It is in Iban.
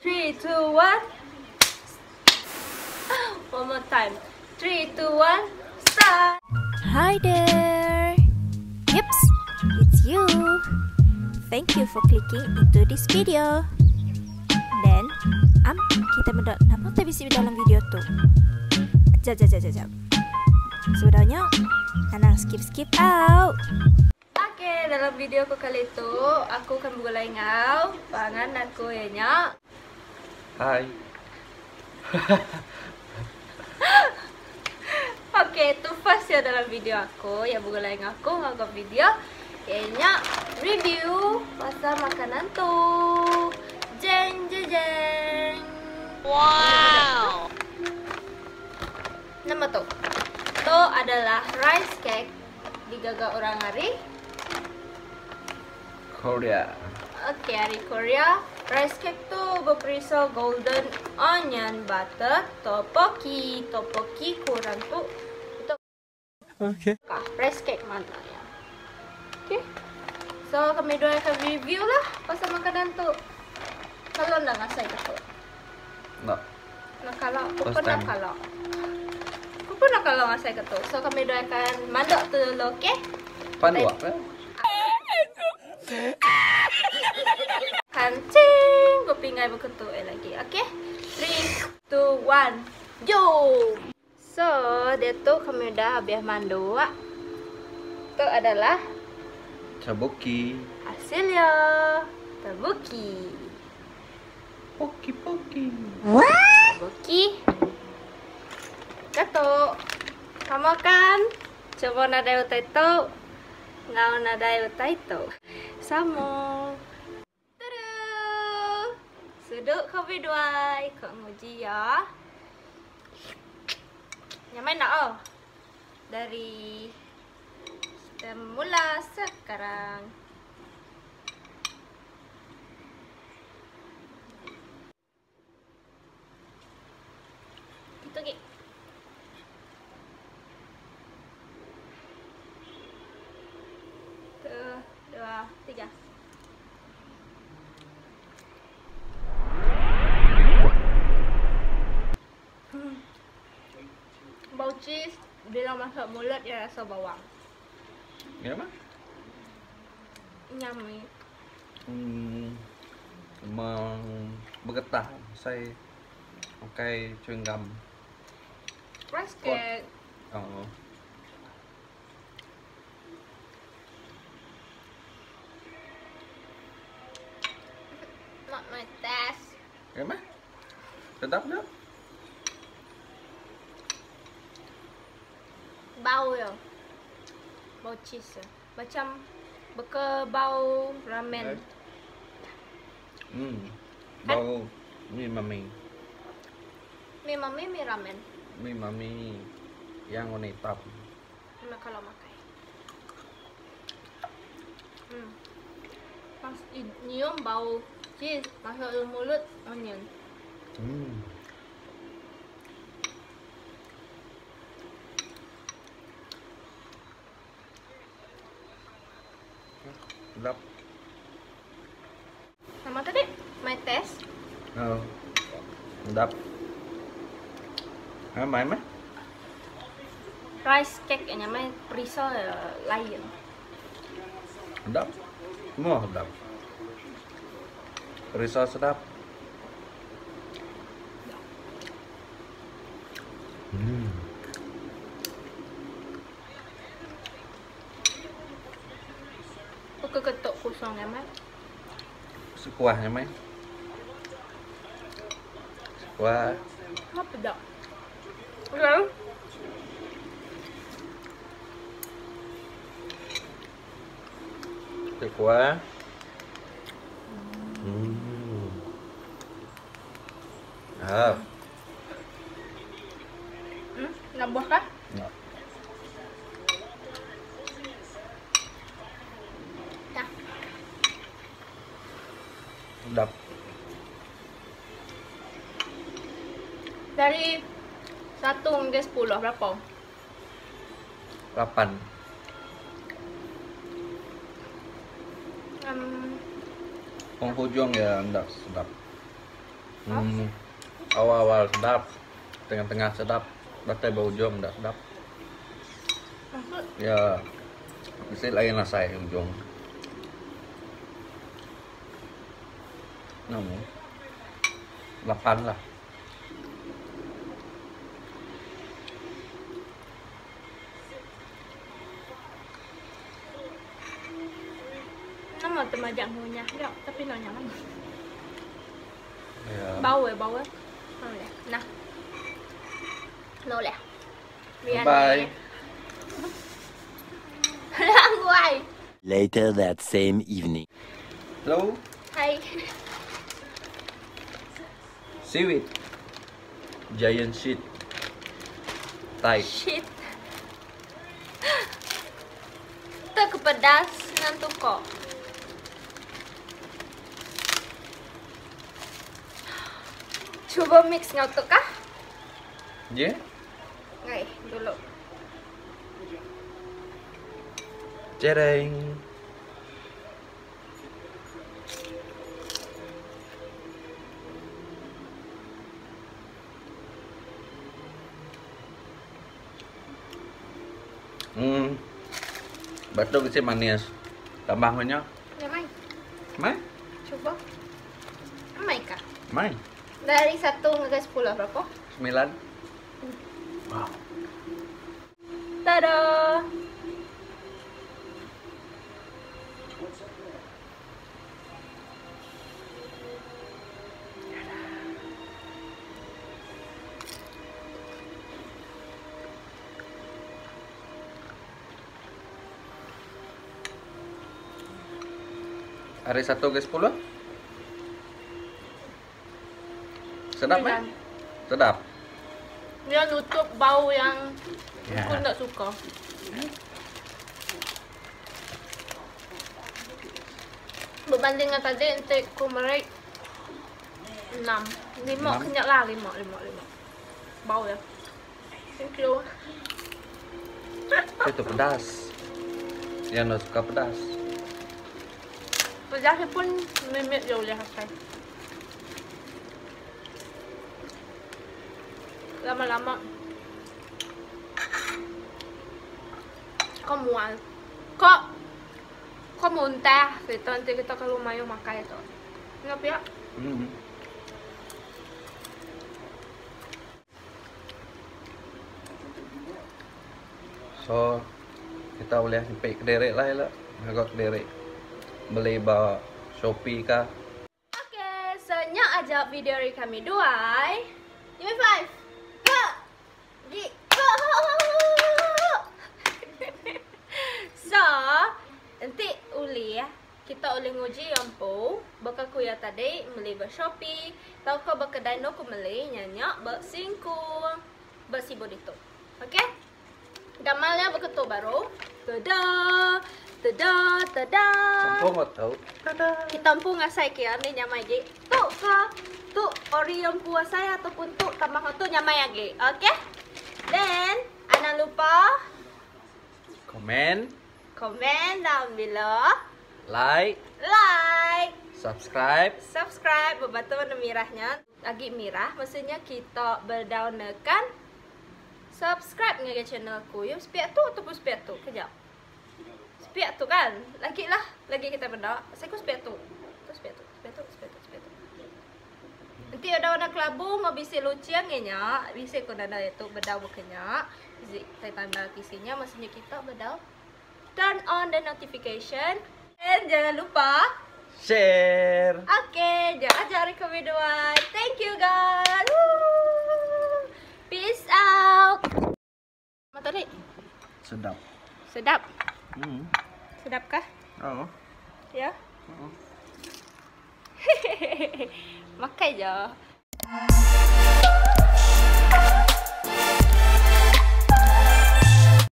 3, 2, 1. One more time. 3, 2, 1, start! Hi there! Yips, it's you! Thank you for clicking into this video. Then, am kita meda nama utai bisi dalam video tu. Jap jap jap jap jap. Sebedau nya, anang skip skip out. Ok, dalam video aku kali tu, aku akan begulai enggau pangan aku iya nya. Hai. Ok, tu first iya dalam video aku, iya begulai enggau aku ngaga video iya nya review pasal makanan tu. Jeng jeng jeng. Wow. Nama tu? Tu adalah rice cake digaga orang ari Korea. Okey, ari Korea. Rice cake tu beperisa golden onion butter tteokbokki. Tteokbokki ku orang tu. Okey. Kah, rice cake mana ya. Okey. So kami dua akan review lah pasal makanan tu. Kalau enda ngasai ke tu. Enda. Enda kala. Aku pun enda kala. Aku pun enda kala ngasai ke tu. So kami dua akan mandok tu dulu, okey? Panduk ke? Kancing bepinggai beketu eh lagi. Okey. 3 2 1 jom. So, diatu kami udah habis manduk. Tu adalah Tteokbokki. Hasil iya tteokbokki. Poki poki. Tteokbokki. Ketu. Sama kan? Cuba nadai utai tu enggau nadai utai tu. Sama. Tada! Suduk kopi duai ko nguji ya. Nyamai nak oh. Dari kita mula sekarang. Kita lagi. Satu, dua, tiga. Bau cheese bila masuk mulut dia rasa bawang. Ya mah? Nyamai. Hmm. Memang begetah sai ukai chewing gum. Rice cake. Oh. Not my taste. Ya mah? Sedap nya? Bau ya. Bau cheese ya. Macam beka bau ramen. Hmm. Bau mi mami. Mi mami mi ramen. Mi mami yang warna hitam. Memang kalau makai. Pas nyium bau cheese masuk dalam mulut onion. Sedap. Nama tadi? My test. Oh. Sedap. Ha, mai meh? Rice cake nya mai perisa lain. Sedap. Semua sedap. Perisa sedap. Buka ketuk kosong ya, Mat. Sekuah nya mai. Sekuah. Apa dak? Okay. Sekuah. Ah. Nak buah kah? Nak. Dah. Sedap. Dari 1 hingga 10 berapa? 8. Penghujung ya ndak sedap. Hmm. Awal-awal sedap, tengah-tengah sedap, datai ba ujung enda sedap. Ya. Bisi lain asai ujung. Nemu. Lapan lah. Nama temajak ngunyah ga tapi enda nyaman. Ya. Bau eh bau eh. Bau eh. Nah. Nah boleh. Biar Bye. Langguai. Later that same evening. Hello. Hai. Seaweed. Giant sheet. Tight. Shit. Tu ke pedas dengan tukok. Cuba mix ngau tu kah? Je? Ngai, dulu. Cereng. Hmm. Batu kecil manis. Tambah banyak. Ya, mai. Mai? Cuba. Mai kah? Mai. Dari 1 hingga 10 berapa? 9. Wow. Tada! Hari 1 ke 10? Sedap eh? Sedap. Dia nutup bau yang Ya. aku tak suka. Berbanding dengan tadi, nanti aku merik 6. 5 Enam. kenyal lah, 5, 5, 5. Bau ya. Thank you. Itu pedas. Yang tak suka pedas. Pedas pun mimit je boleh pakai. Lama-lama kau mual. Kau kau muntah gitu nanti kita kalau mayu makan itu. Ingat ya? So kita boleh sampai kederek lah elok. Agak kederek. Beli ba Shopee kah? Okay, so nyak aja video dari kami dua. Give me 5. Ha. Gi. So, nanti uli ya. Kita boleh nguji yang po, bakal kuya tadi beli ba Shopee, tau kau berkedai no ku beli nyanyak ba singkung, ba sibo ditu. Okay? Gamalnya beketu baru. Tada, tada, tada. Campur kau tahu. Tada. Kita pun ngasai ke ni nyamai ge. Tu ke tu ori yang puasa ataupun tu tambah tu nyamai lagi. Okay? Then, ana lupa Komen, komen down below, like, like, subscribe. subscribe berbatu warna merahnya. Lagi merah maksudnya kita berdaunakan subscribe dengan channel aku. Yang sepiak tu ataupun sepiak tu? Kejap. Sepiak tu kan? Lagi lah, lagi kita benda. Saya ku sepiak tu. Tu sepiak tu, sepiak tu, sepiak tu, sepiak tu. Nanti ada warna kelabu mau bisi luciang nya, bisi ku nanda itu bedau bukannya. Bisi tanda kisinya maksudnya kita bedau. Turn on the notification and jangan lupa share. Okay, jangan cari kami dua. Thank you guys. Woo. Peace out. Mata ni? Sedap. Sedap. Sedap kah? Oh. Ya. Oh. Makan je.